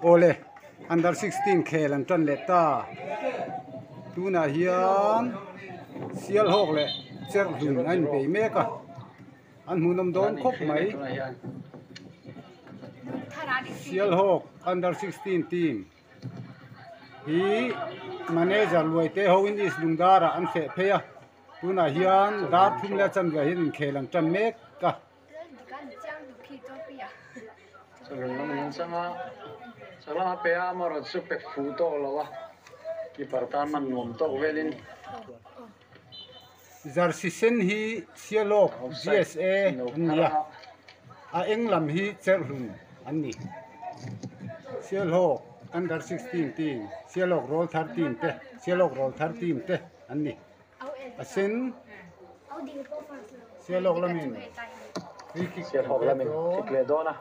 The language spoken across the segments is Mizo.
Awle under 16 khel an tan leh ta tunah hian Sialhawk leh Cherhlun a inbei mek a an hmuhnawm dawn khawp mai Sialhawk under 16 team hi manager Luaite hoin East Lungdar ah an feh phei a tunah hian dar thum leh a chanve ah hian inkhel an tan mek a. Chawlh lam an chang a, chawlh lama pe a amaherawh chu pe fuh tawk lo a, keeper tan man nuam tawk velin. Jersey sen hi Sialawk GSA an ni a, a eng lam hi Cherhlun an ni. Sialhawk Under 16 team, Sialawk Rawlthar team te, Sialawk Rawlthar team te an ni. A sen Sialhawk lamin free kick Sialhawk lamin kick leh dawn a.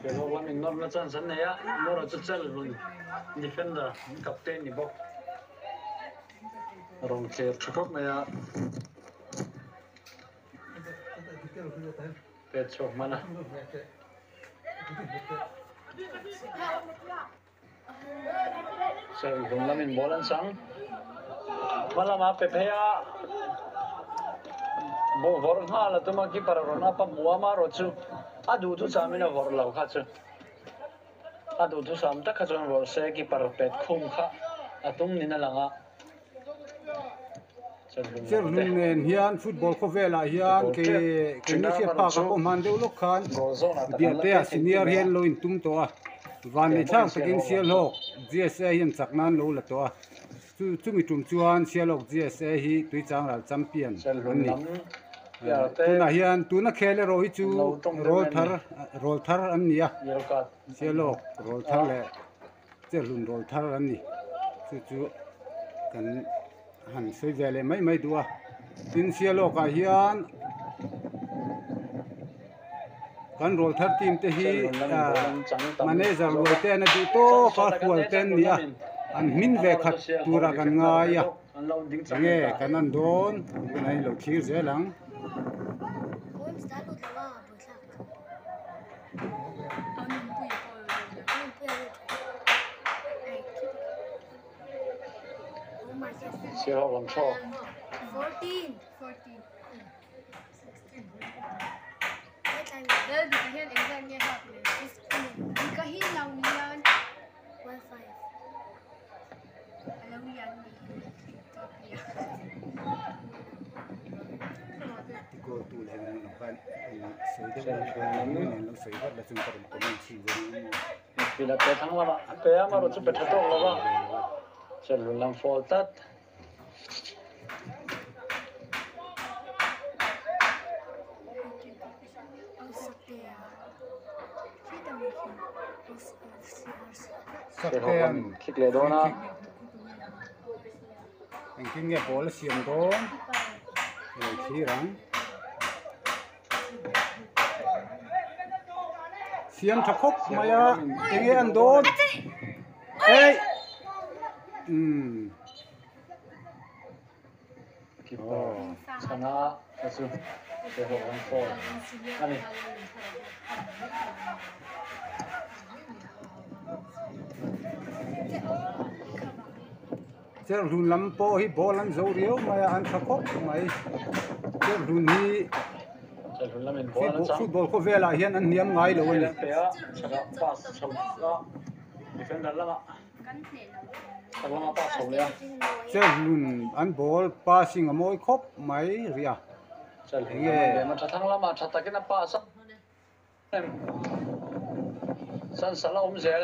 Sialhawk lamin nawrna chance an nei a, nawrah chu chel hlun defender an captain ni bawk. Rawn thler tha khawp mai a. Pet chhuak hman a. Serhlum lamin ball an chang. Hma lama pe phei a, ball vawrh nghal a tum a, keeper a rawn up a, hmu a amaherawh chu a duhthusam in a vawrh lo kha chu. A duhthusam tak kha chuan vawrh se keeper pet khum kha a tum niin a lang a. Cherhlun nen hian football khawvelah hian ke keini hriat phak a pawh hman deuh lawk khan Biahtea senior hian lo intum tawh a, vanlei thlak takin Sialhawk GSA hian chak nan lo la tawh a, chu chumi tum chuan Sialhawk GSA hi Tuichangral champion an ni. Tunah hian tuna khel erawh hi chu rawl thar rawl thar an ni a, Sialhawk rawl thar leh Cherhlun rawl thar an ni. Chu chu kan han sawi ve leh mai mai duh a. Tin Sialawkah hian kan rawl thar team te hi manager ruai te an a duh tawk a, hual te an ni a, an hmin ve khat turah kan ngai a. Enge kan an dawn tunah hian lo thlir zel ang. Sialhawk lam thaw. Midfield a pe thlang lamah a pe a, amaherawh chu pe tha tawk lo va, Cherhlun lam fall tlat. Sialhawk lam thlik leh dawn a. Engtin nge ball a siam dawn i lo thlir ang. Siam tha khawp mai a enge an dawn ei umm Keeper chhana kha chu Sialhawk lam foul a ni. Cherhlun lam pawh hi ball an zo riau mai a, an tha khawp mai. Cherhlun hi football khawvelah hian an hniam ngai lo a ni. Cherhlun an ball passing a mawi khawp mai rih a, enge. San sala awm zel.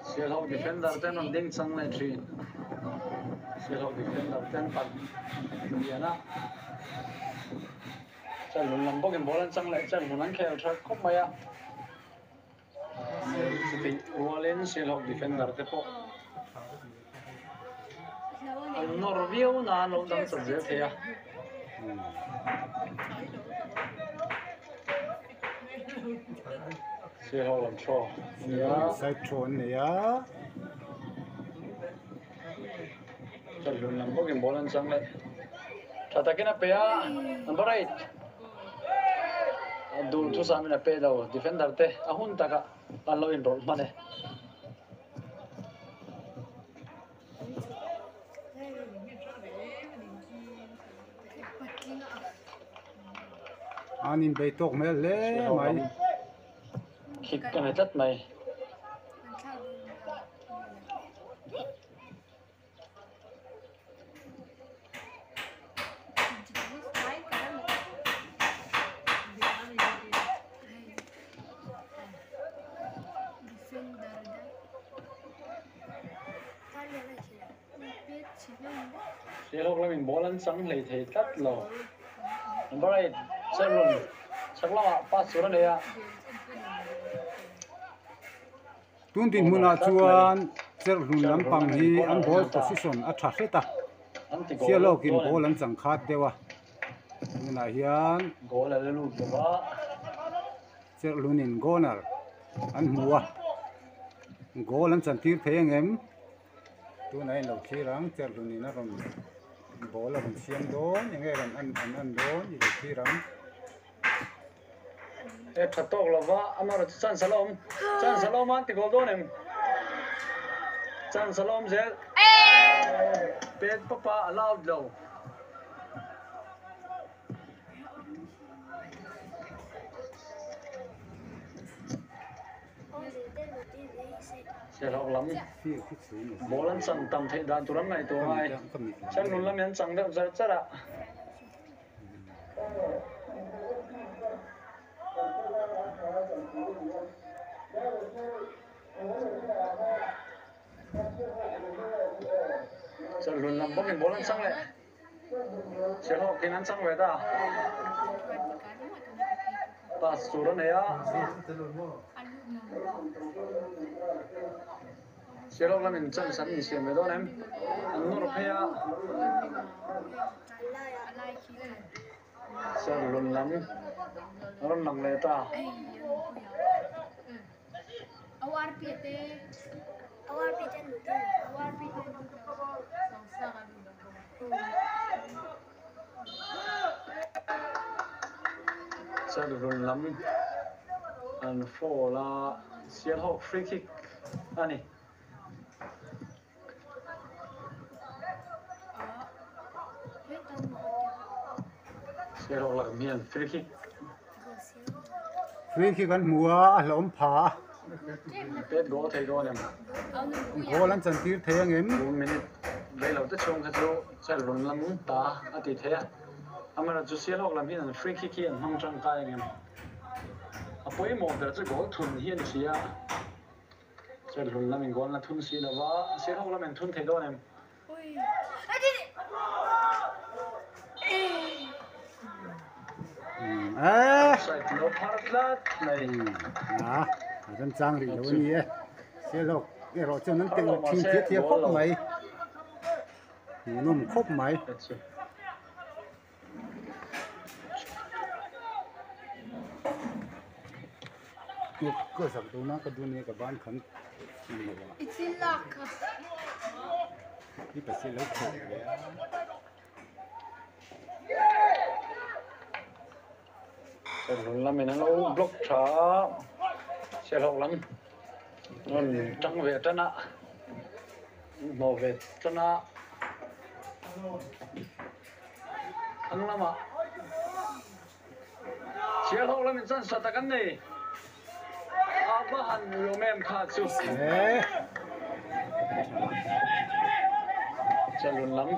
Sialhawk defender ten an ding chang leh thin. Sialhawk defender ten pan lian a. Chelhlun lam bawkin ball an chang leh chelhlun an khel tha khawp mai a. Chutih rualin Sialhawk defender te pawh an nawr viau na an lo dang chat zel thei a. Sialhawk lam throw a ni a. Side throw an nei a. Chawlhlun lam bawkin ball an chang leh. Tha takin a pe a, number 8. A duh thusamin a pe lo, defender te a hun takah an lo inrawlh hman e. An inbei tawk hmel hle mai. Khik ka nei tlat mai. Sialhawk lamin ball an chang hlei thei tlat lo. Number 8 Cherlun chhak lamah pass tur a nei a. Tun dinhmunah chuan Cherhlun lampang hi an ball position a tha hret a, Sialhawkin ball an chang khat deuh a. Tunah hian Cherhlunin goner an hmu a, goal an chantir thei angem? Tunah hian lo thlir ang, Cherhlunin a rawn ball a rawn siam dawn, enge rawn an an dawn i lo thlir ang. He tha tawk lova amaherawhchu chance a la awm, chance a la awm a an ti goal dawn em? Chance a la awm zel. Pet papa a la out lo. Sialhawk lam ball an chang tam theih dan tur an ngaihtuah ngai. Cherhlun lam hi an chang deuh char char a. Cherhlun lam bawkin ball an chang leh. Sialhawk in an chang ve ta. Pass tur a nei a. Sialhawk lamin chance an insiam ve dawn em? An nawr phei a. Cherhlun lam a rawn lang leh ta. Cherhlun lam an foul a, Sialhawk free kick a ni. Sialhawk lam hian free kick. Free kick an hmu a, a hlauhawm pha a. Pet goal thei dawn em? Goal an chantir thei angem? Two minute rei lo te chhung kha chu Cherhlun lam ta a ti thei a. Amaherawhchu Sialhawk lam hian an free kick hi an hmang tangkai angem? A pawimawh ber chu goal thun hi a ni si a. Cherhlun lamin goal na thun si lova, Sialhawk lamin thun thei dawn em? Offside lo phar tlat mai. A remchang rih lo a ni e. Sialhawk erawh chuan an telh thin thia thia khawp mai. Hmuhnawm khawp mai. Ka zak dawn a ka dun e ka ban khan i pasal lo khawh ve a. Cherhlun lamin an lo block tha a, Sialhawk lam rawn tang ve tan a, an hnawh ve tan a. Thlang lamah Sialhawk lamin chance tha tak an nei. A va han nuam em kha chu. Cherhlun lam.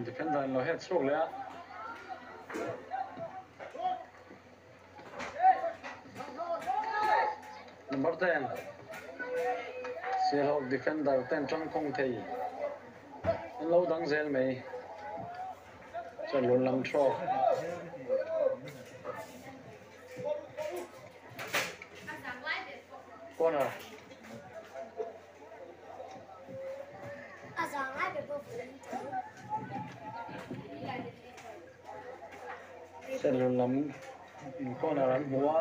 Defender in lo het chhuak leh a. Number 10 Sialhawk defender ten tangkhawng thei an lo dang zel mai. Cherhlun lam throw. Corner. Cherhlun lam corner an hmu a.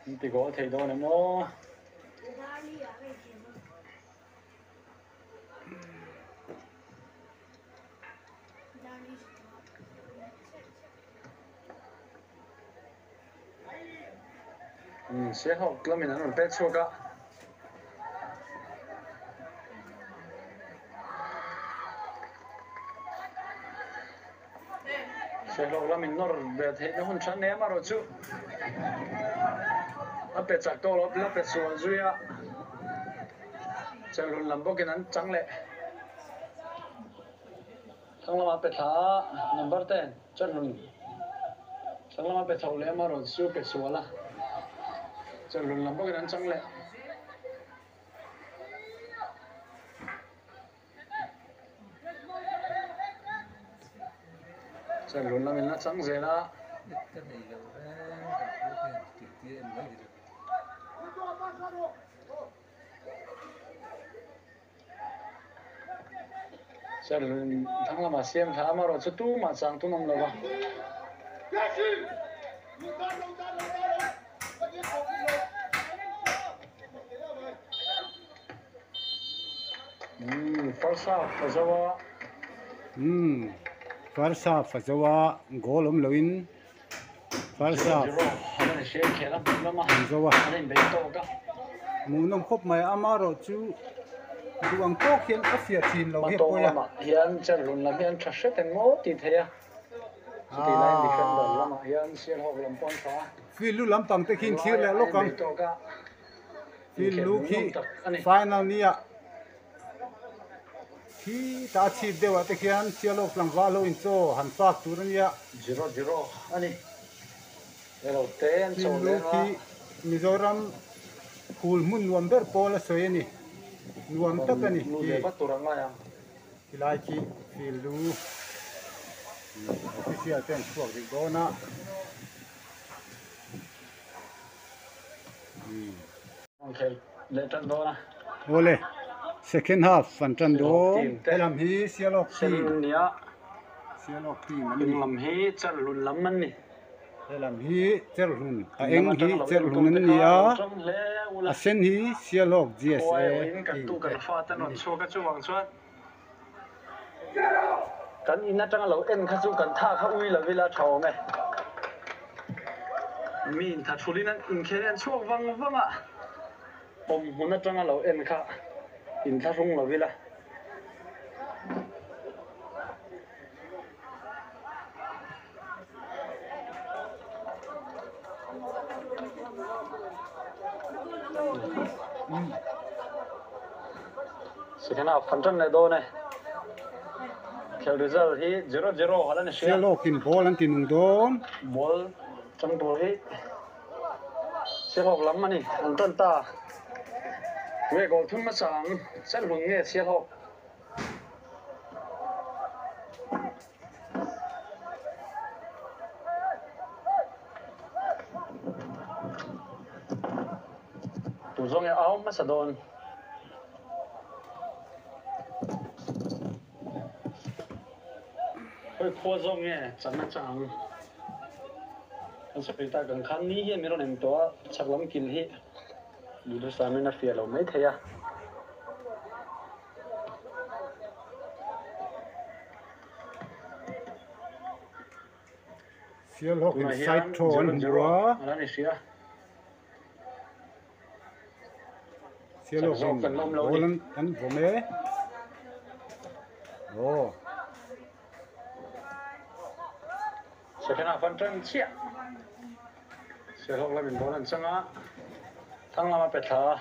An ti goal thei dawn em aw. Sialhawk lamin an rawn pek chhuak a. Sialhawk lamin nawr ve theihna hun tha nem erawh chu a pe chak tawh lo, la pe sual zui a, Chelhlun lam bawkin an chang leh. Thlang lamah pe thla a, number ten Chelhlun thlang lamah pe chho leh amaherawh chu pe sual a, Chelhlun lam bawkin an chang leh. Chelhlun lamin a chang zel a. Chelhlun thang lamah siam thla amaherawh chu tumah chang tun awm lo va. First half a zo a. First half a zo a, goal awm loin first half an zo a. Hmuhnawm khawp mai a, amaherawh chu duh ang tawk hian a fiah thin lo hi a pawi a. Hian Chelhlun lam hi an tha hret eng maw tih theih a, chutih laiin defender lamah hian Sialhawk lam pawh an tha a. Field lu lampang te khi in thlir leh lawk ang. Field lu khi final nia khi ta chhip deuh ah te khian Sialhawk tlangval ho in chaw han fak tur a nia. Zero zero a ni. Field lu khi Mizoram phul hmun nuam ber pawl a sawi a ni. Nuam tak a ni khi. Khilai khi field lu official te an chhuak rih dawn a. Awle second half an tan dawn helam hi Sialawk team Sialawk team an ni helam hi Cherhlun a eng hi Cherhlun an ni a a sen hi Sialawk GSA team te an ni. Kan in atanga lo en kha chu kan tha kha ui lo ila tha awm e. Mi in tha thulin an inkhel hi an chhuak vang vang a, awm hmun atanga lo en kha in thlahrung lo ila. Second half kan tan leh dawn e. Khel result hi 0-0 hal a ni hria. Sialhawkin ball an ti nung dawn. Ball chang tur hi Sialhawk lam a ni. An tan ta. Tunge goal thum hmasa ang? Chelhmun nge Sialhawk? Tu zawng e au hmasa dawn. Hawi khua zawng nge chan a chang. Kan sawi tak ang khan ni hian min rawn en tawh a, chhak lam kil hi duhthusam in a fiah lo maithei a. Sialhawk in side throw an hmu a. Sialhawk in ball an vawm e. Aw. Second half an tan chiah. Sialhawk lamin ball an chang a, thlang lama pe thla a.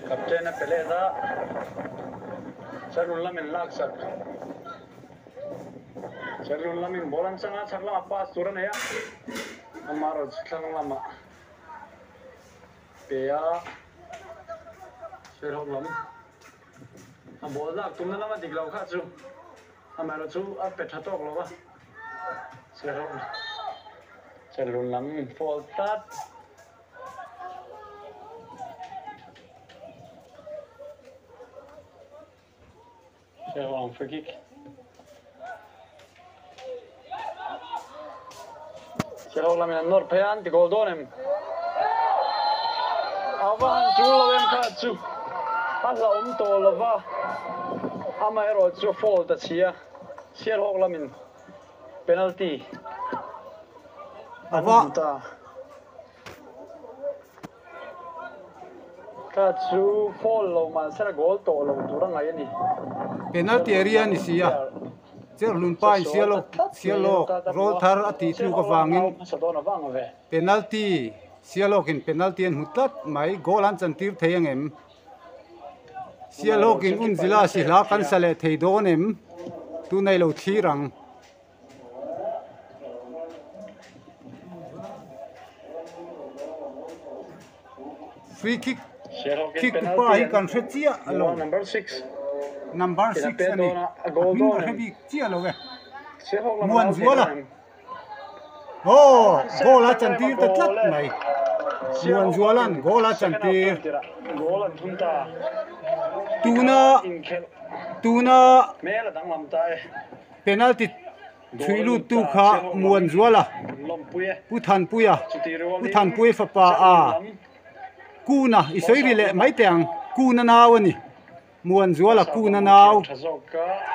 Captain a pe let a, Cherlun lamin lak sak. Cherlun lamin ball an chang a, chhak lama pass tur a nei a, amaherawhchu thlang lamah pe a, Sialhawk lam a ball lak tumna lama dik lo kha chu. Amaherawh chu a pe tha tawk lo va, Cherhlun lam fall tlat. Cherhlun ang free kick. Sialhawk lamin an nawr phei a, an ti goal dawn em? A va han tul lo em kha chu a hlauhawm tawh lo va, amaherawh chu fault a chhi a, Sialhawk lamin penalty an hmu ta. Kha chu foul lo mahse goal tawh lo tur a ngaih a ni. Penalty area a ni si a, Cherhlun pa in Sialhawk Sialhawk roll thar a tih tluk avangin penalty Sialhawk in penalty an hmu tlat mai, goal an chantir thei ang em? Sialhawk in Unzila si hla kan sa leh thei dawn em? Tunah i lo thlir ang. Free kick kick pa hi kan hre chiah a lo number 6 a ni a hming ka hre bik chiah lo e Muanzuala aw goal a chantir ta tlat mai Muanzuala'n goal a chantir tuna tuna Penalty chhui luttu kha Muanzuala, Pu Thanpuia, Pu Thanpui fapa a Kuna i sawi ri leh mai teh ang, Kuna nau a ni. Muanzuala Kuna nau,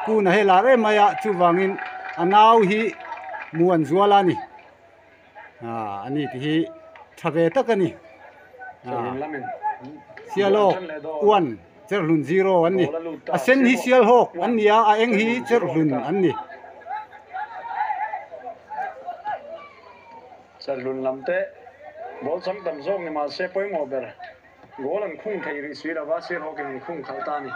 Kuna hei lar em mai a, chuvangin a nau hi Muanzuala a ni. A ni tih hi tha ve tak a ni. Sialhawk 1 Cherhlun 0 an ni. A sen hi Sialhawk an ni a, a eng hi Cherhlun an ni. Cherhlun lam te ball chang tam zawk ni mahse pawimawh ber goal an khung thei rih si lova Sialhawkin an khung khalh ta a ni.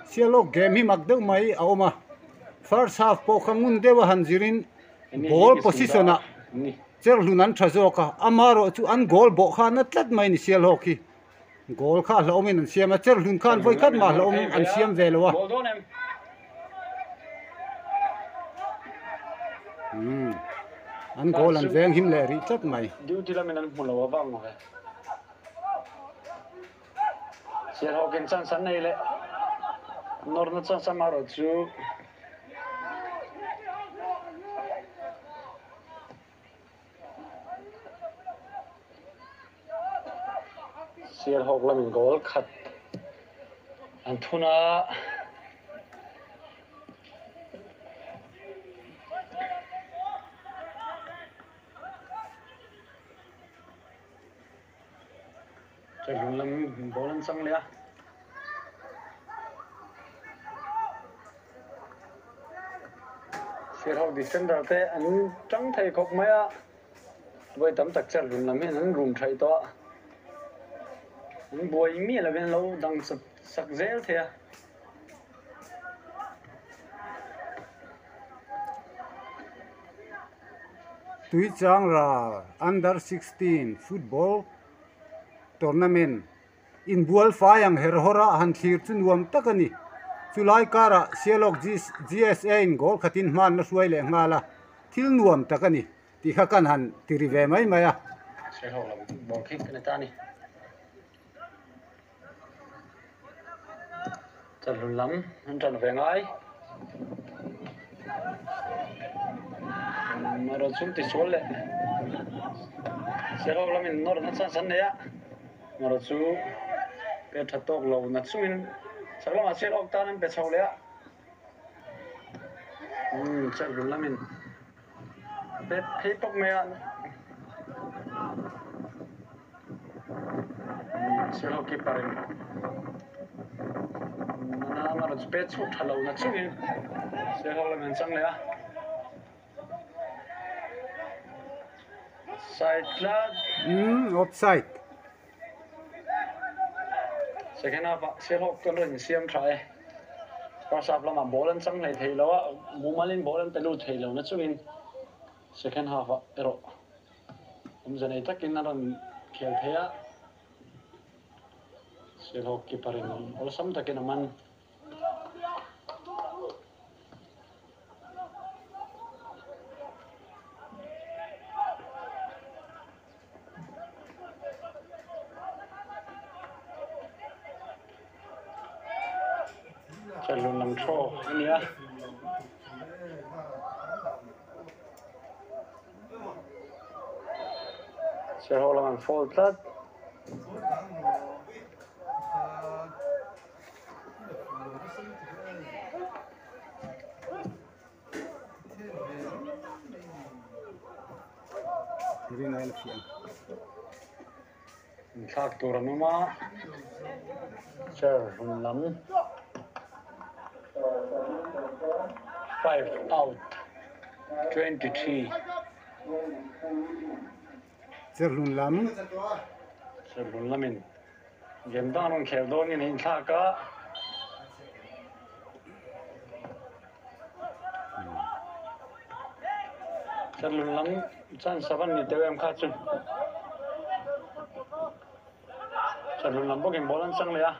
Sialawk game hi mak deuh mai a awm a, first half pawh kha ngun deuh a han zirin ball position ah cherhlun an tha zawk a, amaherawh chu an goal bawh kha na tlat mai a ni Sialhawk hi, goal kha a hlauhawm in an siam a, cherhlun khan vawi khat mah hlauhawm an siam ve lo a. Umm an goal an veng him leh rih tlat mai. Duty lamin an hmu lo avang maw ve. Sialhawkin chance an nei leh nawrna chance amaherawh chu Sialhawk lamin goal khat an thun a. Cherhlun lam ball an chang leh a. Sialhawk defender te an tang thei khawp mai a, vawi tam tak Cherhlun lam hian an rum thaih tawh a, an buai miah lovin an lo dang sak zel thei a. Tuichangra Under 16 Football Tournament inbual fai ang her hawr a han thlir chu nuam tak a ni. Chulai karah Sialawk GSA in goal khatin hmanna hruai leh nghal a, thil nuam tak a ni tih kha kan han ti ri ve mai mai a. Sialawk lam ball khi ka ni ta a ni. Chawhlun lam an tan ve ngai. Erawh chu tisual leh Sialhawk lamin nawr na chance an nei a, erawh chu pe tha tawk lo na chungin chak lamah Sialhawk tan an pe chho leh a. Chawhlun lamin pe phei pawp mai a. Sialhawk keeper in a rawn pet chhuak tha lo na chungin Sialhawk lam an chang leh a. Side tlat. Offside. Second half ah Sialhawk kan rawn insiam tha e. First half lamah ball an chang hlei thei lo a, mumalin ball an pe lut thei lo na chungin second half ah erawh Awmze nei takin a rawn khel thei a, Sialhawk keeper in awlsam takin a man. Chelhlun lam thaw a ni a. Sialhawk lam an foul tlat. Inthlak tur an awm a, chair hlun lam 5 out 23. Chair hlun lam. Chair hlun lamin game dang an rawn khel dawn nge ni inthlak a. Cherhlun lam chuan savan ni deuh em kha chu. Cherhlun lam bawkin ball an chang leh a.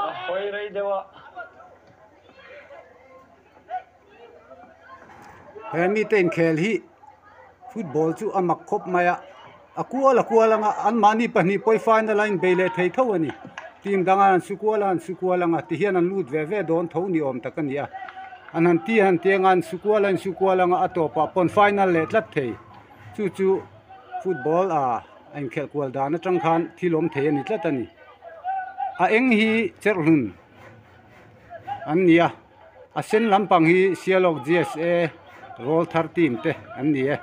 A hawi rei deuh a. He mite inkhel hi football chu a mak khawp mai a, a kual a kual anga anmahni pahnih pawh final a inbei leh thei tho a ni. Team danga an su kual a an su kual anga tihian an lut ve ve dawn tho ni awm tak a ni a. An han ti han ti anga an su kual a an su kual anga a tawpah pawn final leh tlat thei. Chu chu football ah a inkhelh kual dan atang khan thil awm thei a ni tlat a ni. A eng hi cherhlun an ni a. A sen lampang hi Sialhawk GSA rawl thar team te an ni e.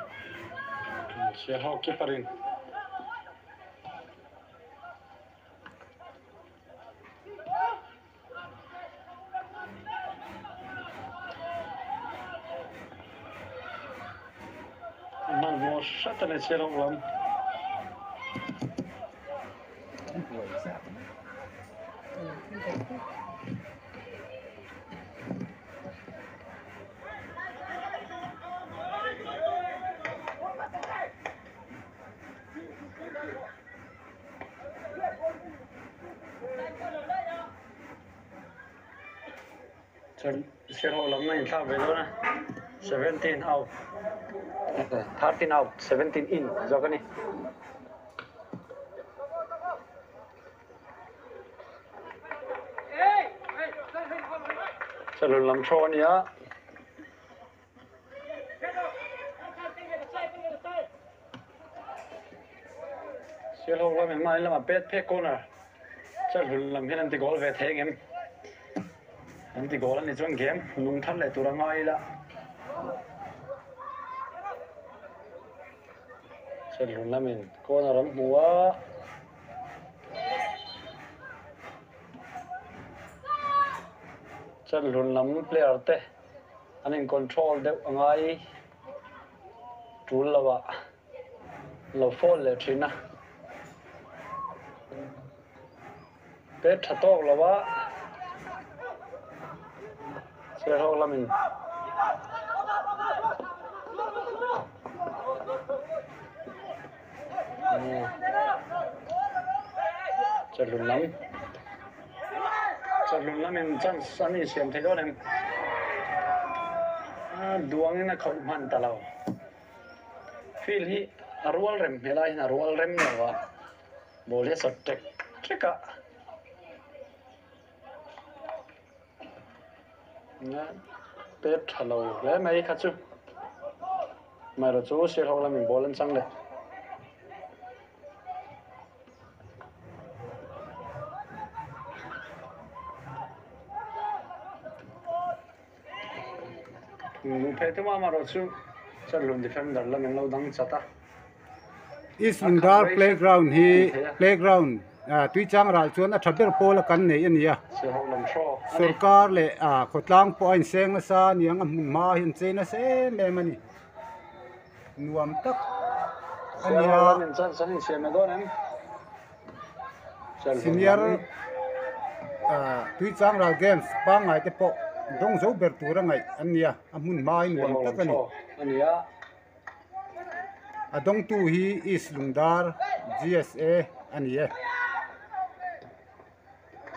Sialhawk keeper in. Hmanhmawh hret a ni Sialhawk lam. Sialhawk lam a inthlak ve dawn a, 17 out, 13 out, 17 in zawk a ni. Salun lam thaw a ni a. Sialhawk lam in mahni lamah pet phek corner Salun lam hian an ti goal ve thei engem? An ti goal a ni chuan game nung thar leh tur a ngai ila. Salun lamin corner an hmu a. Chanhlun lam player te an in control deuh a ngai tul lo ah lo fall leh thin a, pet tha tawk lo a Sialhawk lamin. Chawhlun lam Chawhlun lamin chance an insiam thei dawn em? Duangin a khawih hman ta lo. Field hi a rual rem hmel aiin a rual rem lo a, ball hi a sawt ṭek ṭek a. Pet tha lo hle mai kha chu. Amaherawhchu Sialhawk lamin ball an chang leh. Luh phei tum a amaherawhchu Cherhlun defender lamin lo dang chat a. East Lungdar playground hi playground Tuichang ral chuan a tha ber pawl a kan nei a ni a, sorkar leh khawtlang pawh a inseng nasa a ni ang a hmun hma hi an chei nasa em em a ni, nuam tak a ni a. Senior Tuichang ral games pangngai te pawh dawng zo ber tur a ngaih an ni a, a hmun hma hi nuam tak a ni. A dawngtu hi East Lungdar GSA a ni e.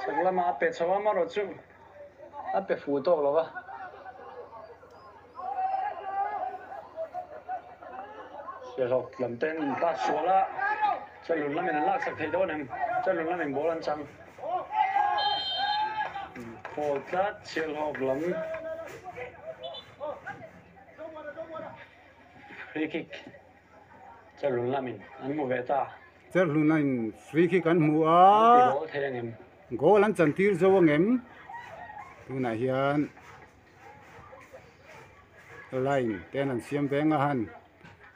Chhak lamah a pe chho a, amaherawh chu a pe fuh tawk lo va. Sialhawk lam ten an pass sual a, Chalun lamin an laksak thei dawn em? Chalun lamin ball an chang. Foul tlat Sialhawk lam. Free kick. Cherhlun lamin an hmu ve ta. Cherhlun lamin free kick an hmu a. An ti goal thei angem? Goal an chantir zo angem? Tunah hian line ten an siam veng a han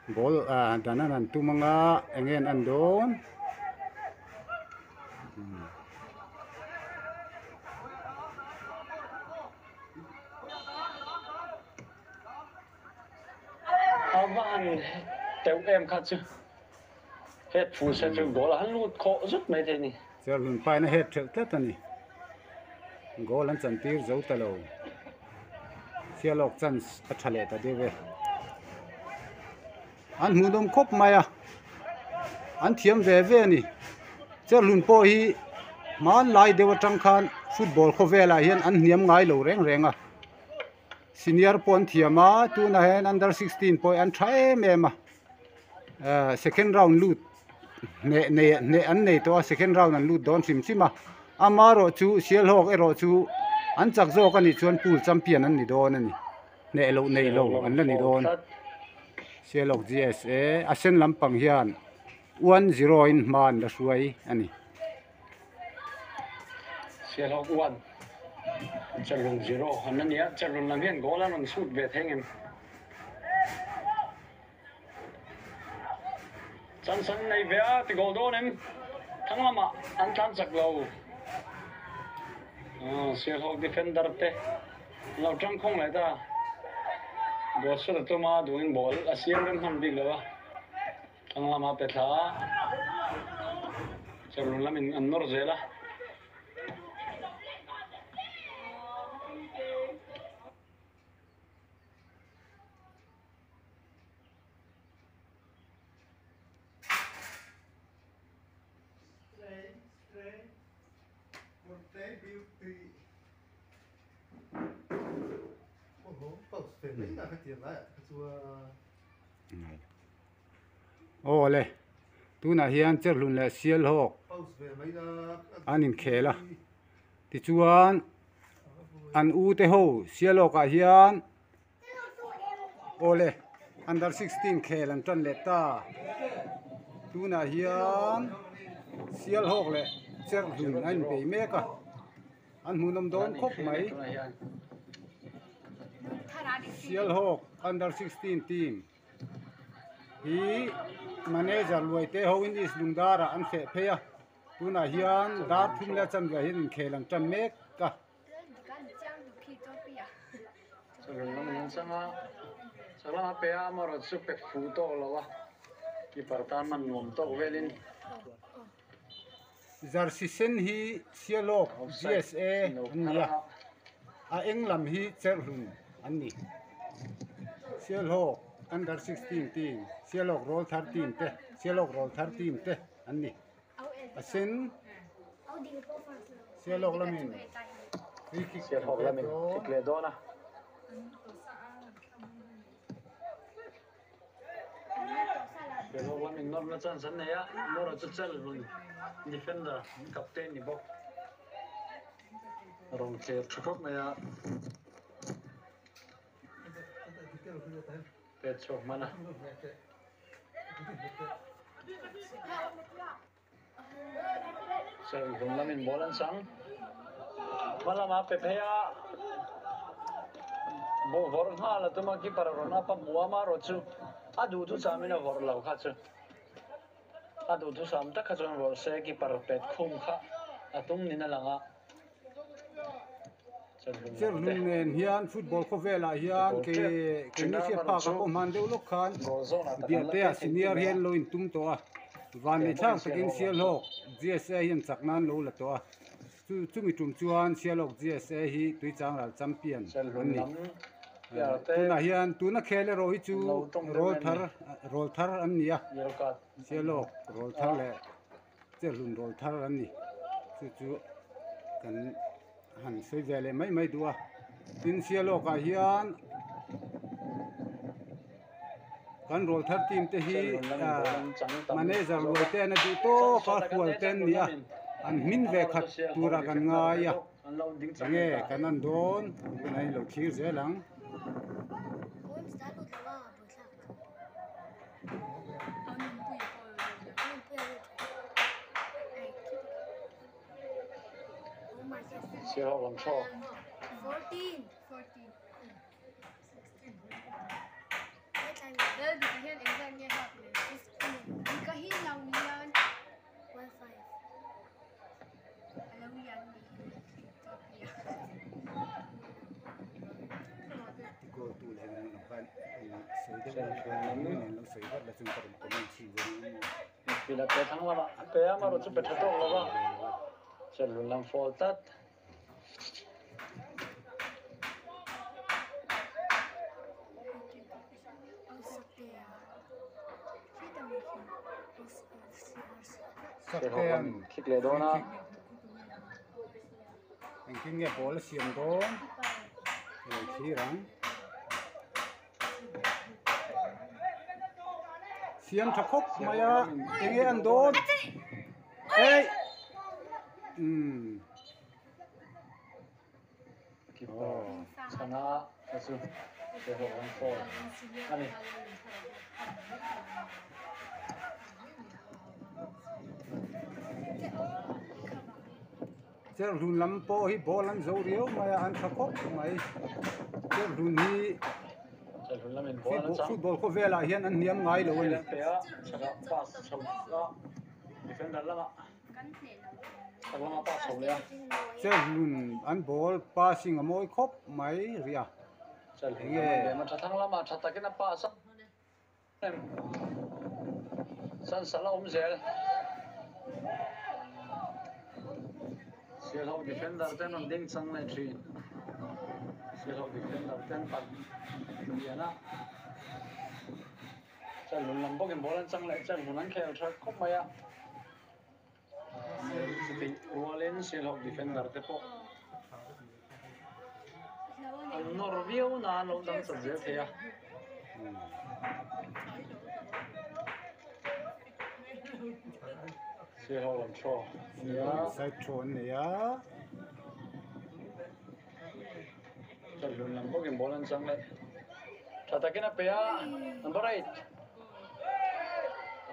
ball ah dan an han tum anga eng nge an en dawn. A va han teuh em kha chu head fuh se chu goal a han lut khawh zut mai thei a ni. Cherhlun paina head thelh tlat a ni. Goal an chantir zo ta lo. Sialawk chance a tha leh ta deuh e. An hmuhnawm khawp mai a, an thiam ve ve a ni. Cherhlun pawh hi hmanlai deuh atang khan football khawvelah hian an hniam ngai lo reng reng a. Senior pawh an thiam a, tunah hian under 16 pawh hi an tha em em a, ehh second round lut hneh nei hneh an nei tawh a second round an lut dawn hrim hrim a, amaherawh chu Sialhawk erawh chu an chak zawk anih chuan pool champion an ni dawn a ni, hneh loh nei lo an la ni dawn. Sialhawk GSA a sen lampang hian 1-0 in hma an la hruai a ni. Sialhawk 1, Cherhlun 0 an la ni a, Cherhlun lam hian goal an rawn shoot ve thei ngem? Chance an nei ve a, ti goal dawn em? Thang lamah an tlan chak lo. Sialhawk defender te an lo tang khawng leh ta. Goal shoot a tum a, duhin ball a siam rem hman bik lo a. Thlang lama pe thla a, Cherhlun lamin an nawr zel a. Aw le tunah hian Cherhlun leh Sialhawk an inkhel a tichuan an u te ho Sialhawk ah hian aw le under 16 khel an tan leh ta tunah hian Sialhawk leh Cherhlun an inbei mek a. An hmuhnawm dawn khawp mai. Sialhawk under 16 team hi manager Luaite hoin East Lungdar ah an feh phei a, tunah hian dar thum leh a chanve ah hian inkhel an tan mek a. Jersey sen hi Sialawk GSA an ni a, a eng lam hi Cherhlun an ni. Sialhawk Under 16 team, Sialawk Rawlthar team te, Sialawk Rawlthar team te an ni. A sen Sialawk lamin free kick Sialhawk lamin kick leh dawn a. Sialhawk lamin nawrna chance an nei a, nawrah chu chel hlun defender an captain ni bawk. A rawn thler tha khawp mai a, pet chhuak hman a. Serhlum lamin ball an chang. Hma lamah pe phei a, ball vawrh nghal a tum a, keeper a rawn up a, hmu a, amaherawh chu a duhthusam in a vawrh lo kha chu. A duhthusam tak kha chuan vawrh se keeper pet khum kha a tum niin a lang a. Cherhlum nen hian football khawvelah hian ke keini hriat phak a pawh hman deuh lawk khan Biahtea senior hian lo intum tawh a, vanneihthlak takin Sialhawk GSA hian chak nan lo la tawh a, chu chumi tum chuan Sialhawk GSA hi Tuichangral champion an ni. Tunah hian tuna khel erawh hi chu rawl thar rawl thar an ni a, Sialhawk rawl thar leh Cherhlun rawl thar an ni. Chu chu kan han sawi ve leh mai mai duh a. Tin Sialawkah hian kan rawl thar team te hi manager luai te an a duh tawk a, hual te an ni a, an hmin ve khat turah kan ngai a. Enge kan an dawn tunah hian lo thlir zel ang. Sialhawk lam thaw. Midfield a pe thlang lamah a pe a, amaherawh chu pe tha tawk lo va, Chelhlun lam fall tlat. Sialhawk lam khik leh dawn a. Engtin nge ball a siam dawn? Ka lo thlir ang. Siam tha khawp mai a, enge an dawn? Ei! Umm. Keeper chhana kha chu Sialhawk lam foul a ni. Cherhlun lam pawh hi ball an zo riau mai a, an tha khawp mai. Cherhlun hi football khawvelah hian an hniam ngai lo a ni. Cherhlun an ball passing a mawi khawp mai rih a, enge. San sal a awm zel. Sialhawk defender te an rawn ding chang leh thin. Sialhawk defender te an pan lian a. Chelhlun lam bawkin ball an chang leh Chelhlun an khel tha khawp mai a. Chutih rualin Sialhawk defender te pawh an nawr viau na an lo dang chat zel thei a. Sialhawk lam throw a ni a. Side throw an nei a. Chelhlun lam bawkin ball an chang leh. Tha takin a pe a, number 8.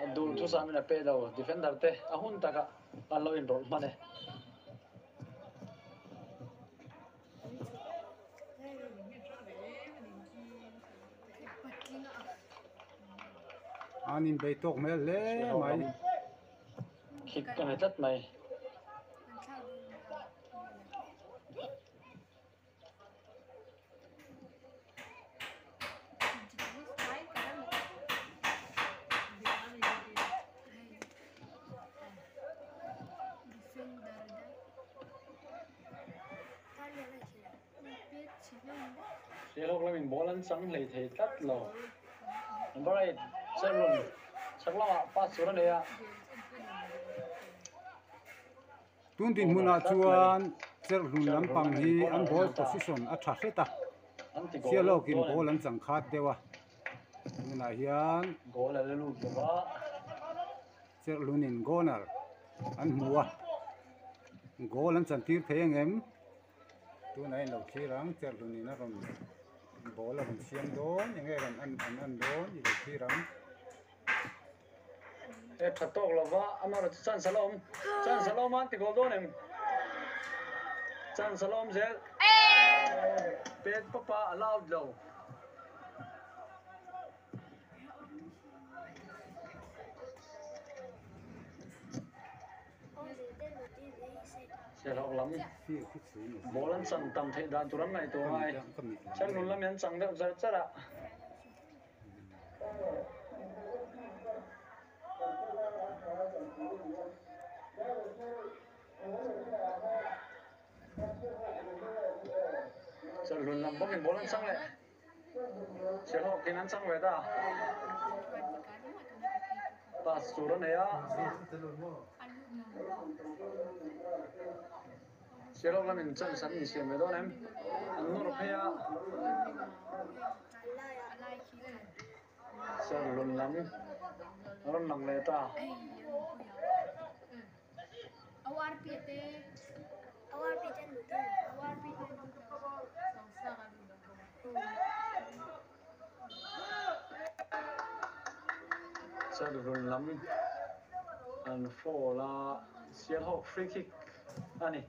A dul thusamin a pe lo, defender te a hun takah an lo inrawlh hman e. An inbei tawk hmel hle mai. Khik ka nei tlat mai. Sialhawk lamin ball an chang hlei thei tlat lo. Number 8 Cherlun chhak lamah pass tur a nei a. Tun dinhmunah chuan Cherhlun lampang hi an ball position a tha hret a, Sialhawkin ball an chang khat deuh a. Tunah hian Cherhlunin corner an hmu a, goal an chantir thei angem? Tunah hian lo thlir ang, Cherhlunin a rawn ball a rawn siam dawn, enge rawn an an dawn i lo thlir ang. E tha tawk lo va, amaherawh chu chance a la awm, chance a la awm a an ti goal dawn em? Chance a la awm zel. Pet papa a la out lo. Sialhawk lam ball an chang tam theih dan tur an ngaihtuah ngai. Chelhlun lam hi an chang deuh char char a. Chelhlun lam bawkin ball an chang leh. Sialhawk in an chang ve ta. Pass tur a nei a. Sialhawk lamin chance an insiam ve dawn em? An nawr phei a. Serlun lam a rawn lang leh ta. Serlun lam an fall a, Sialhawk free kick a ni.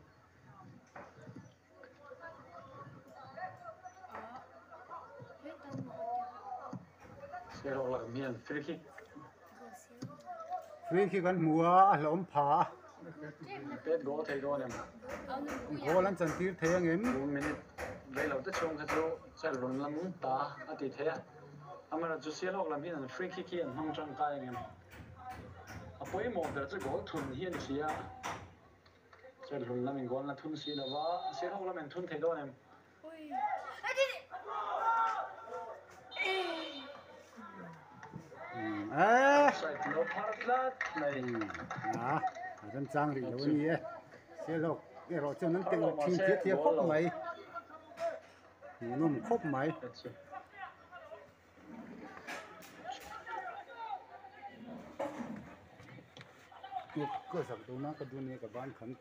Sialhawk lam hian free kick. Free kick an hmu a, a hlauhawm pha a. Pet goal thei dawn em? Goal an chantir thei ang em? 2 minute rei lo te chhung kha chu Chelrun lam ta a ti thei a. Amaherawhchu Sialhawk lam hian an free kick hi an hmang tangkai ang em? A pawimawh ber chu goal thun hi a ni si a. Chelrun lamin goal na thun si lova, Sialhawk lamin thun thei dawn em? A remchang rih lo a ni e Sialhawk erawh chuan an telh thin thia thia khawp mai hmuhnawm khawp mai. Ka zak dawn a ka duh nia ka ban khan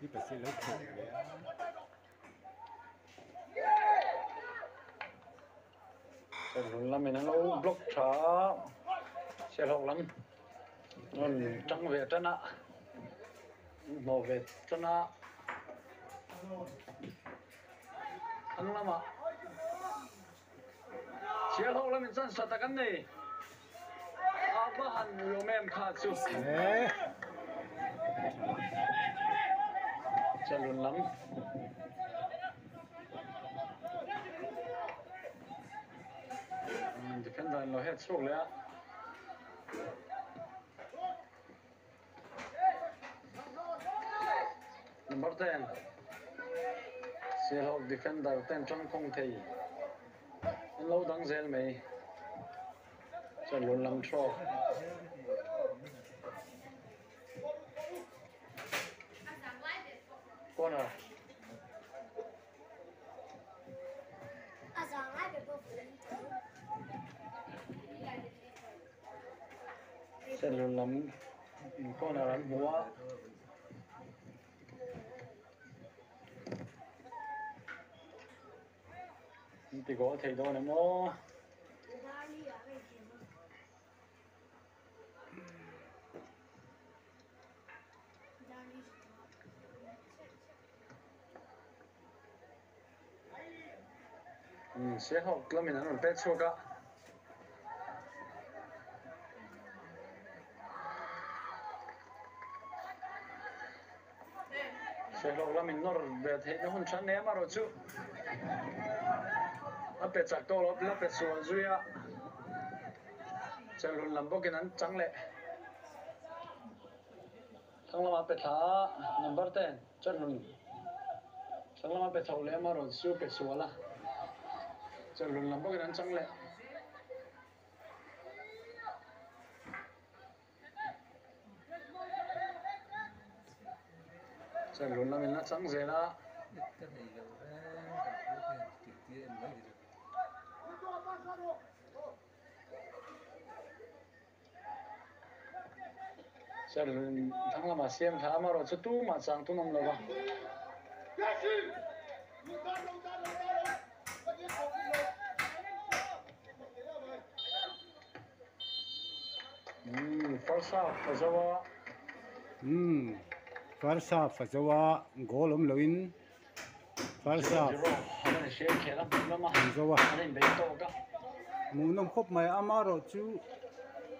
i pasal lo thawh ve a. Serhlun lamin an lo block tha a, Sialhawk lam rawn tang ve tan a, an hnawh ve tan a. Thlang lamah Sialhawk lamin chance tha tak an nei. A va han nuam em kha chu. Chalun lam. Defender in lo het chhuak leh a. Number 10. Sialhawk defender ten tangkhawng thei. An lo dang zel mai. Chuan lun lam throw. Corner. Chuan lun lam corner an hmu a. An ti goal thei dawn em aw. Sialhawk lamin an rawn pet chhuak a. Sialhawk lamin nawr ve theihna hun tha nem erawh chu a pe chak tawh lo, la pe sual zui a, Chelhlun lam bawkin an chang leh. Thlang lamah pe thla a, number ten Chelhlun thlang lamah pe chho leh amaherawh chu pe sual a, Chelhlun lam bawkin an chang leh. Chelhlun lamin a chang zel a. Chelhlun thang lamah siam thla amaherawh chu tumah chang tun awm lo va. First half a zo a. First half a zo a, goal awm loin first half an zo a. Hmuhnawm khawp mai a, amaherawh chu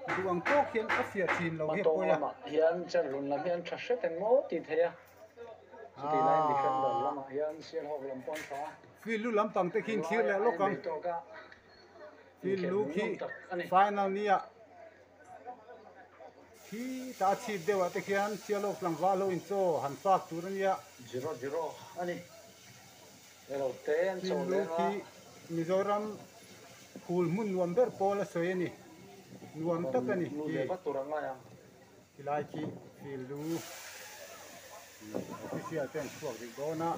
duh ang tawk hian a fiah thin lo hi a pawi a. Hmatawng lamah hian Chelhlun lam hi an tha hret eng maw tih theih a, chutih laiin defender lamah hian Sialhawk lam pawh an tha a. Field lu lampang te khi in thlir leh lawk ang. Field lu khi final nia khi ta chhip deuh ah te khian Sialhawk tlangval ho in chaw han fak tur a nia. Field lu khi Mizoram phul hmun nuam ber pawl a sawi a ni. Nuam tak a ni khi. Tilai khi field lu official te an chhuak rih dawn a.